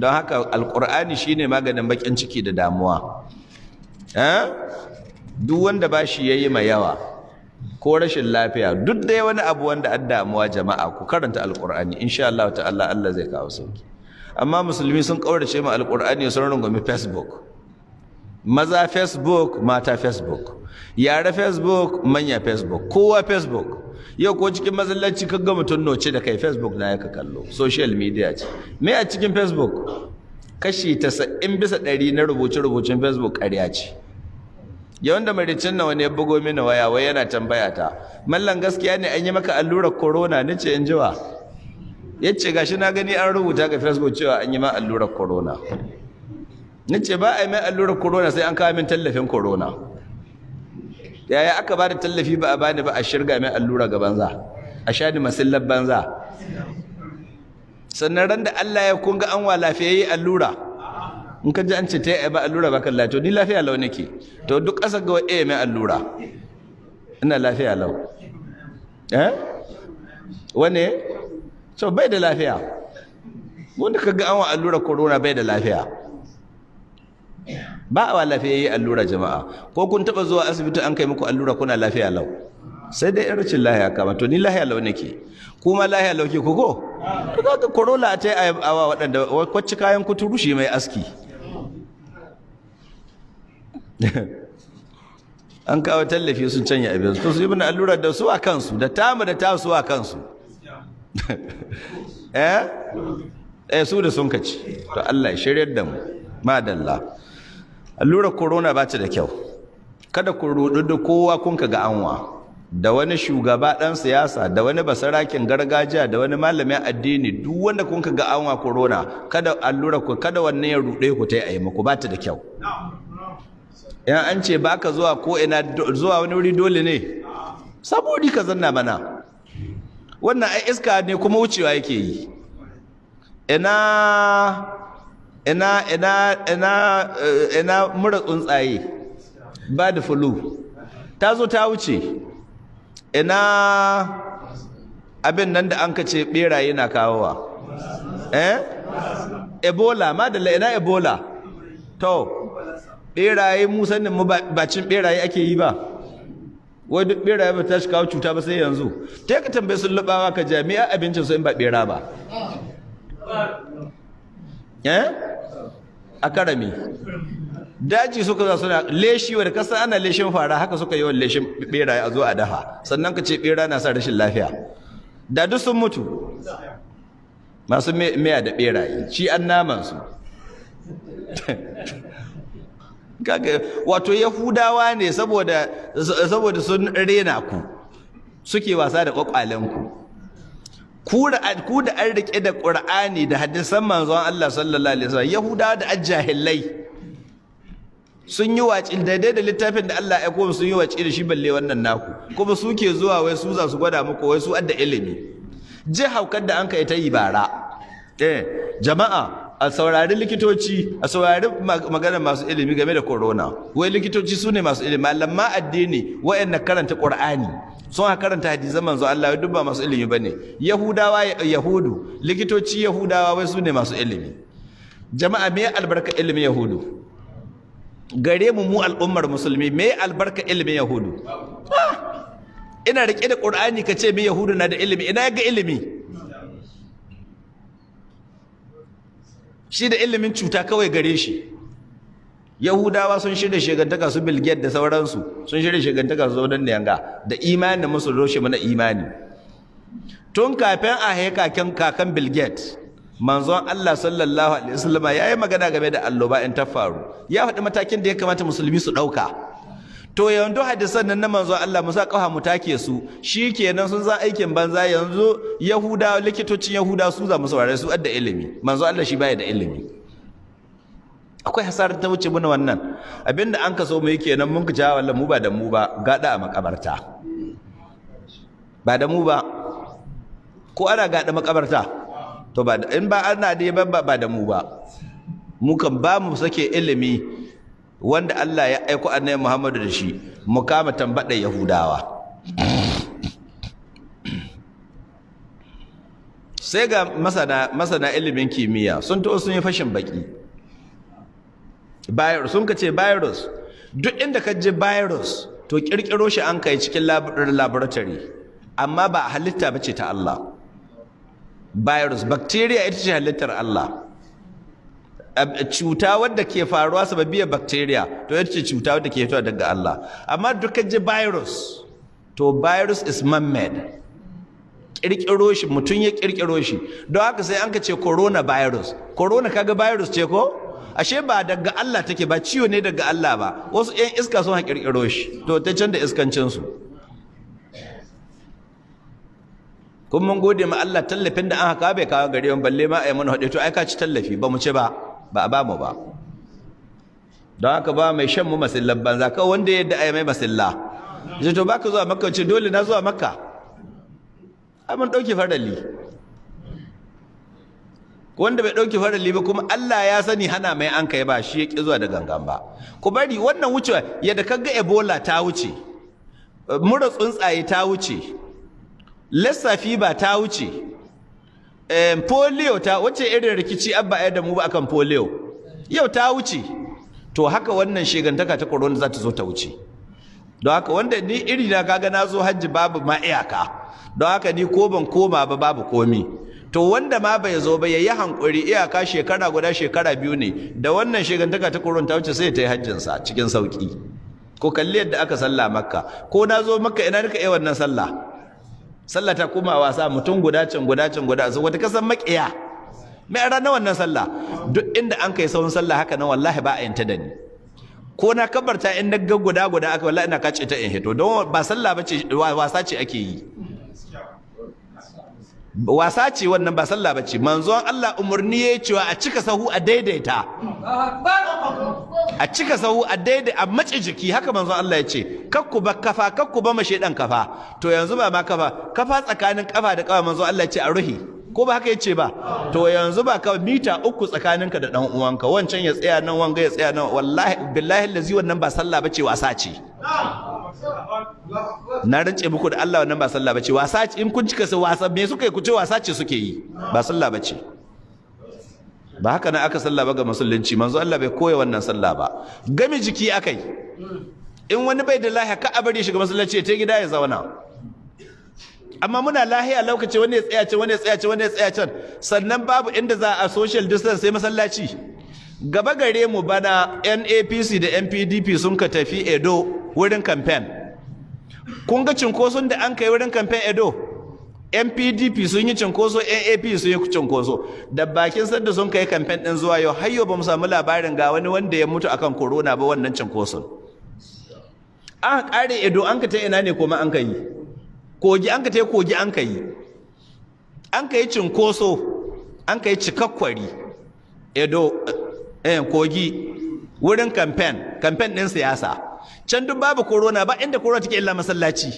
Don haka alqur'ani shine maganin bakin ciki da damuwa. Duk wanda bashi yayi mai yawa ko rashin lafiya, duk dai wani abu wanda an damuwa, jama'a ku karanta alqur'ani, insha Allah ta'ala Allah zai kawo sauki. Amma musulmi sun kaurace mu alqur'ani, sun rungumi Facebook. Maza Facebook, mata Facebook, yara Facebook, manya Facebook, kowa Facebook. Yau ko cikin masallaci ka ga mutum noce da kai, Facebook na yaka kallo, social media ce. Me a cikin Facebook? Kashi 90% na rubuce-rubucen Facebook ƙarya ce. Yawan da maricin na wani ya bugo mini waya, wai yana tambaya ta, mallan gaskiya ne an yi maka allurar corona? Nace in jiwa. Yace gashi na gani an rubuta ga Facebook cewa an yi ma allurar corona. Nace ba a yi mai allurar corona sai an kawo min tallafin corona. Yaya aka ba da tallafi ba a bani ba, a shirga mai allura ga banza, a sha ni masillar banza. Sannan ran da Allah ya kunga an wa lafiyayye allura, in ka ji an ce ta yi ba allura ba kan lafiya, ni lafiya lau nake. To duk ƙasar ga wa mai allura, ina lafiya lau. Eh? Wane? So bai da lafiya. Wanda ka ga an wa allura corona bai da lafiya. Ba a lafiyayye allura jama'a. Ko kun taba zuwa asibiti an kai muku allura kuna lafiya lau? Sai dai rashin lahiya kama. To ni lahiya lau nake, kuma lahiya lau ke koko. To kaga corona ta yi awa waɗanda kwacci kayan kuturu shi mai aski. An kawo tallafi sun canya abin to su yi mana allura da su a kansu, da tamu da ta su a kansu. Eh eh, su da sun kaci. To Allah ya shiryar da mu. Madalla. Allurar corona ba ta da kyau. Kada ku rudu da kowa kun ka ga anwa da wani shugaba dan siyasa, da wani basarakin gargajiya, da wani malamin addini. Duk wanda kun ka ga anwa corona, kada allura ku, kada wannan ya rude ku tai ayi muku, ba ta da kyau. Yan an ce baka zuwa ko ina, zuwa wani wuri dole ne saboda ka zanna mana. Wannan ai iska ne kuma wucewa yake yi. Ina ina ina ina ina mura tsuntsaye ba da flu ta zo ta wuce. Ina abin nan da an kace beraye na kawowa, ebola, madalla, ina ebola. To beraye mu sanin mu ba cin beraye ake yi ba. Wai duk beraye ba ta shi kawo cuta ba sai yanzu. Ta ka tambaye sun lubawa ka jami'a abincin su in ba bera ba. A karami daji suka za suna leshi, wadda kasa ana leshin fara, haka suka yi wa leshin beraye a zo a dafa. Sannan ka ce bera na sa rashin lafiya. Da duk sun mutu masu miya da beraye, shi an naman su. Wato Yahudawa ne saboda sun rena ku suke wasa da kwakwalenku. Ku da an rike da Qur'ani da hadisan manzon Allah sallallahu alaihi wasallam, Yahudawa da ajahilai sun yi waci daidai da littafin da Allah ya aiko, sun yi waci da shi, balle wannan naku. Kuma suke zuwa wai su za su gwada muku wai su adda ilimi. Je haukar da an kai ta yi bara. Jama'a a saurari likitoci, a saurari maganar masu ilimi game da corona. Wai likitoci su ne masu ilimi, malaman addini waɗanda karanta Qur'ani, sun karanta hadisan manzo Allah, duk ba masu ilimi bane. Yahudawa, Yahudu, likitoci Yahudawa wai su ne masu ilimi. Jama'a me albarka ilimin Yahudu gare mu, mu al'ummar musulmi? Me albarka ilimin Yahudu? Ina rike da Qur'ani kace me Yahudu na da ilimi? Ina ga ilimi? Shi da ilimin cuta kawai gare shi. Yahudawa sun shirya shegantaka su Bill Gates da sauransu, sun shirya shegantaka su zaunan da yanga da imanin musu roshe mana imani. Tun kafin a haika kakan Bill Gates, manzon Allah sallallahu alaihi wasallam yayi magana game da alloba in ta faru. Ya faɗi matakin da ya kamata musulmi su ɗauka. To yanzu hadisan nan na manzon Allah musa kafa mu take su, shikenan sun za aikin banza. Yanzu Yahudawa, likitocin Yahudawa su za mu saurare su adda ilimi. Manzon Allah shi baya da ilimi. Akwai hasarar ta wuce muna wannan. Abinda an kaso mu yake nan mun kace wallahi mu ba da mu ba, gada a makabarta. Ba da mu ba. Ko ana gada makabarta? To ba in ba ana dai ba, ba da mu ba. Mu kan ba mu sake ilimi wanda Allah ya aiko Annabi Muhammadu da shi, mu kama tambada Yahudawa. Sai ga masana ilimin kimiyya sun to sun yi fashin baki. Virus sun ka ce virus, duk inda ka ji virus to kirkiro shi an kai cikin laboratory, amma ba halitta bace ta Allah. Virus, bacteria ita ce halittar Allah. Cuta wadda ke faruwa sababiyar bacteria to ita ce cuta wadda ke fitowa daga Allah. Amma duk ka ji virus, to virus is man-made. Kirkiro shi, mutum ya kirkiro shi. Don haka sai an ka ce coronavirus. Corona kaga virus ce ko? Ashe ba daga Allah take ba, ciwo ne daga Allah ba. Wasu 'yan iska sun ha kirkiro shi, to ta can da iskancin su. Kun mun gode ma Allah, tallafin da an haka bai kawo gare mu, balle ma ai mun hade. To ai ka ci tallafi, ba mu ci ba, ba a ba mu ba. Don haka ba mai shan mu masillan banza, kawai wanda yadda ai mai masilla. Yace to baka zuwa Makka, ce dole na zuwa Makka. Ai mun dauke farali. Wanda bai dauke farali ba kuma Allah ya sani hana mai an kai ba, shi ya ki zuwa da gangan ba. Ku bari wannan wucewa, yadda kaga Ebola ta wuce, mura tsuntsaye ta wuce, Lassa fever ta wuce, polio ta wace irin rikici abba ai da mu ba akan polio, yau ta wuce. To haka wannan shegantaka ta corona za ta zo ta wuce. Don haka wanda ni iri na kaga na zo hajji babu ma iyaka, don haka ni ko ban koma ba babu komi. To wanda ma bai zo ba yayi hankuri, iyaka shekara guda shekara biyu ne da wannan shegantaka ta corona ta wuce, sai ta yi hajjin sa cikin sauki. Ko kalli yadda aka sallah Makka, ko na zo Makka ina nika yi wannan sallah. Sallah ta koma wasa, mutum guda can guda can guda, so wata kasan makiya mai ranar wannan sallah. Duk inda an kai sahun sallah haka nan wallahi ba a yanta da ni. Ko na kabarta in na ga guda guda aka, wallahi ina kace ta in hito. Don ba sallah bace, wasa ce ake yi. Wasa ce wannan, ba sallah bace. Manzon Allah umurni yayi cewa a cika sahu a daidaita, a cika sahu a daidai, a mace jiki. Haka manzon Allah ya ce, kakku ba kafa, kakku ba mashe dan kafa. To yanzu ba ma kafa, kafa tsakanin kafa da kafa manzon Allah ya ce a ruhi, ko ba haka yace ba? To yanzu ba ka mita 3 tsakaninka da dan uwanka, wancan ya tsaya nan, wanga ya tsaya nan. Wallahi billahi allazi wannan ba sallah bace, wasa ce. Na rance muku da Allah wannan ba sallah bace, wasa ce. In kun cika su wasa me suka yi, ku ce wasa ce suke yi, ba sallah bace. Ba haka nan aka sallah ba ga musulunci. Manzo Allah bai koya wannan sallah ba. Gami jiki akai. In wani bai da lahiya ka a bari shiga masallaci, ta gida ya zauna. Amma muna lahiya lokaci wani ya tsaya can, wani ya tsaya can, wani ya tsaya can. Sannan babu inda za a social distance sai masallaci. Gaba gare mu bana NAPC da NPDP sun ka tafi Edo wurin campaign. Kun ga cinkoson da an kai wurin campaign Edo? NPDP sun yi cinkoso, NAP sun yi cinkoso. Da bakin sanda sun kai campaign din zuwa yau, har yau ba mu samu labarin ga wani wanda ya mutu akan corona ba wannan cinkoson. An kare Edo, an ka ta ina ne kuma an ka yi? Kogi an ka ta kogi an ka yi. An ka yi cinkoso, an ka yi cikakkwari Edo, Kogi wurin campaign din siyasa. Can duk babu corona, ba inda corona take illa masallaci.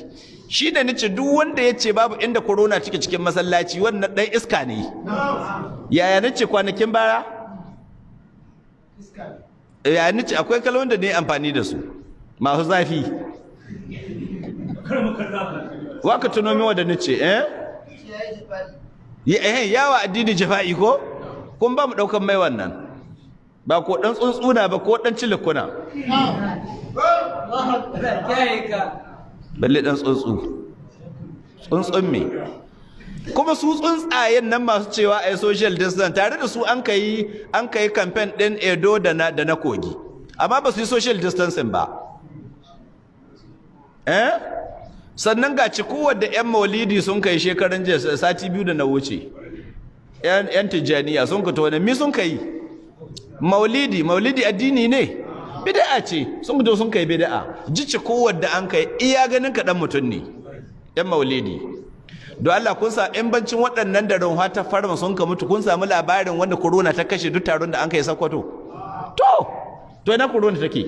Shi ne nace duk wanda ya ce babu inda corona take cikin masallaci, wannan dan iska ne. Yaya nace kwanakin baya? Yaya nace akwai kalmomin da ne amfani da su masu zafi. Waka tuno min wanda nace eh? Yawa addini jafa'i ko? Kun ba mu daukan mai wannan. Ba ko dan tsuntsuna ba ko dan cilikuna. Balle dan tsuntsu. Tsuntsun me? Kuma su tsuntsayen nan masu cewa ai social distance, tare da su an kai campaign din Edo da na Kogi. Amma ba su yi social distancing ba. Eh? Sannan ga cikuwar da 'yan maulidi sun kai shekaran jiya, sati biyu da na wuce. 'Yan Tijjaniya sun fito wani mi sun kai? Maulidi, maulidi addini ne? Bid'a ce, sun fito sun kai bid'a. Ji cikuwar da an kai iya ganin kaɗan mutum ne. 'Yan maulidi. Don Allah kun sa in bancin waɗannan da runwa ta farma sun ka mutu, kun samu labarin wanda corona ta kashe duk taron da an kai Sokoto? To ina corona take?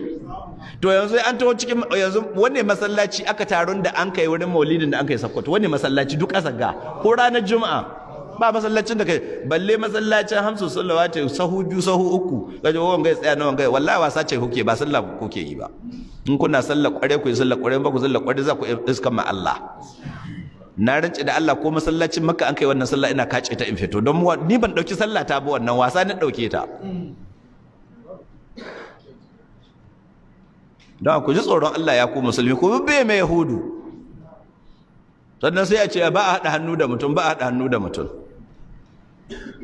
To yanzu an taho cikin yanzu wanne masallaci aka taron da an kai wurin maulidin da an kai Sokoto? Wanne masallaci duk ƙasar ga ko ranar Juma'a ba masallacin da kai, balle masallacin hamsu sallawati sahu biyu sahu uku kaje wanga ya tsaya na wanga, wallahi wasa ce kuke ba sallah kuke yi ba. In kuna sallah kware ku yi sallah kware, ba ku sallah kware za ku iskan ma Allah. Na rance da Allah ko masallacin Makka an kai wannan sallah ina kace ta in fito, don ni ban dauki sallah ta ba, wannan wasa na dauke ta. Don ku ji tsoron Allah ya ku musulmi, ku bibbe mai Yahudu. Sannan sai a ce ba a haɗa hannu da mutum, ba a haɗa hannu da mutum.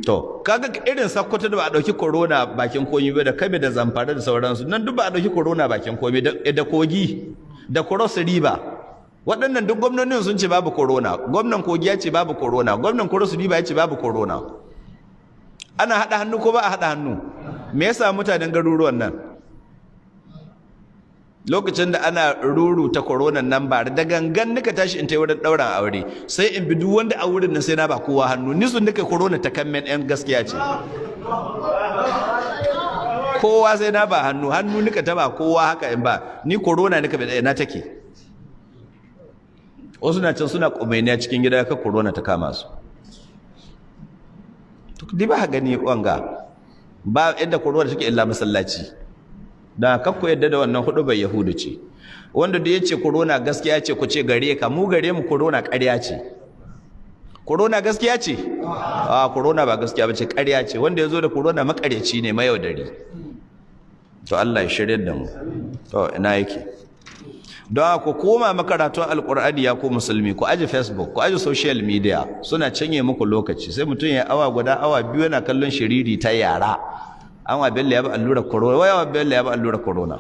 To kaga irin Sakkwato da ba a ɗauki corona bakin komi ba, da Kabe da Zamfara da sauransu, nan duk ba a ɗauki corona bakin komi, da Kogi da Cross River, waɗannan duk gwamnonin sun ce babu corona. Gwamnan Kogi ya ce babu corona, gwamnan Cross River ya ce babu corona. Ana haɗa hannu ko ba a haɗa hannu? Me yasa mutanen garuruwan nan lokacin da ana ruruta koronan nan ba da gangan nika tashi in tai wurin ɗauran aure, sai in bi duk wanda a wurin nan sai na ba kowa hannu, ni sun nika korona ta kammen ɗan gaskiya ce, kowa sai na ba hannu, hannu nika ta ba kowa haka in ba ni korona nika bi na take. Wasu na can suna kumainiya cikin gida ka korona ta kama su. To di ba gani wanga ba inda korona take illa masallaci. Da kakku yadda da wannan hudu bai Yahudu ce. Wanda da yace corona gaskiya ce, ku ce gare ka, mu gare mu corona ƙarya ce. Corona gaskiya ce? A corona ba gaskiya bace, ƙarya ce. Wanda yazo da corona makaryaci ne, mayaudari. To Allah ya shirye da mu. To ina yake? Don ku koma makaratun Alkur'ani ya ku musulmi, ku aje Facebook, ku aje social media, suna cinye muku lokaci. Sai mutum ya awa guda, awa biyu yana kallon shiriri ta yara. An wa Bello ya ba allura corona, wai wa Bello ya ba allura corona.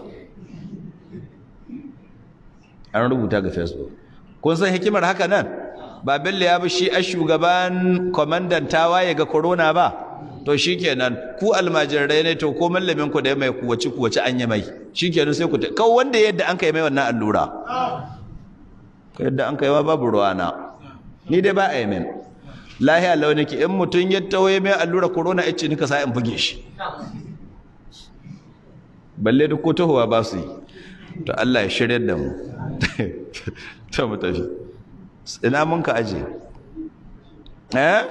An rubuta ga Facebook. Kun san hikimar haka nan? Ba Bello ya bi shi a shugaban kwamandan tawaye ga corona ba. To shikenan ku almajirai ne, to ko mallamin ku da mai kuwaci kuwaci an yi mai. Shikenan sai ku kawai wanda yadda an kai mai wannan allura. Ko yadda an kai ma babu ruwana. Ni dai ba a yi min. Lahiya launiki in mutum ya tawaye mai allura corona ya ce nika sa in buge shi. Balle duk ko tahowa ba su yi. To Allah ya shirya da mu. To mu tafi. Ina mun ka aje? Eh?